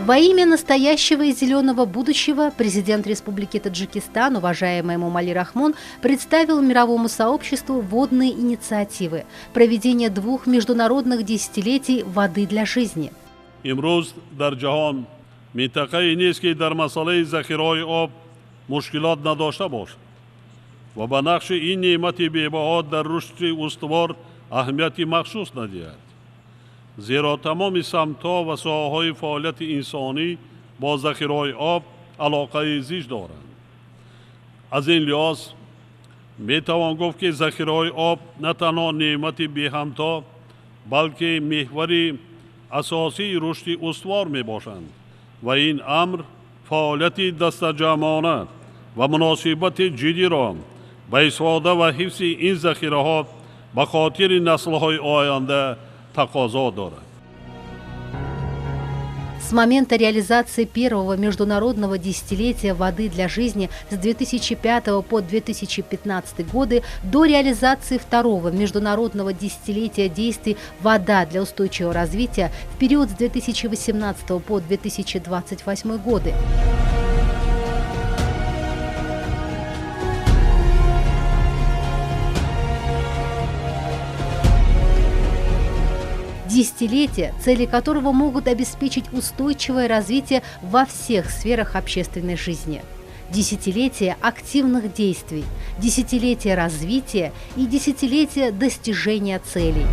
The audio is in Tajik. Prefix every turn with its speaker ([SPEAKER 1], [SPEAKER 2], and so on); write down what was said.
[SPEAKER 1] Во имя настоящего и зеленого будущего президент Республики Таджикистан, уважаемый Эмомали Рахмон, представил мировому сообществу водные инициативы проведение двух международных десятилетий воды для жизни.
[SPEAKER 2] Имрӯз дар ҷаҳон минтақае нест, ки дар масъалаи захираҳои об мушкилот надошта бошад ва ба нақши ин неъмати бебаҳо дар рушди устувор аҳамияти махсус надиҳад. Зеро тамоми самтҳо ва соҳаҳои фаъолияти инсонӣ бо захираҳои об алоқаи зич доранд. Аз ин лиҳоз метавон гуфт, ки захираҳои об на танҳо неъмати беҳамто, балки меҳвари асосии рушди устувор мебошанд ва ин амр фаъолияти дастаҷамъона ва муносибати ҷиддиро ба истифода ва ҳифзи ин захираҳо ба хотири наслҳои оянда тақозо дорад.
[SPEAKER 1] С момента реализации первого международного десятилетия воды для жизни с 2005 по 2015 годы до реализации второго международного десятилетия действий «Вода для устойчивого развития» в период с 2018 по 2028 годы. Десятилетия, цели которого могут обеспечить устойчивое развитие во всех сферах общественной жизни. Десятилетие активных действий, десятилетие развития и десятилетие достижения целей.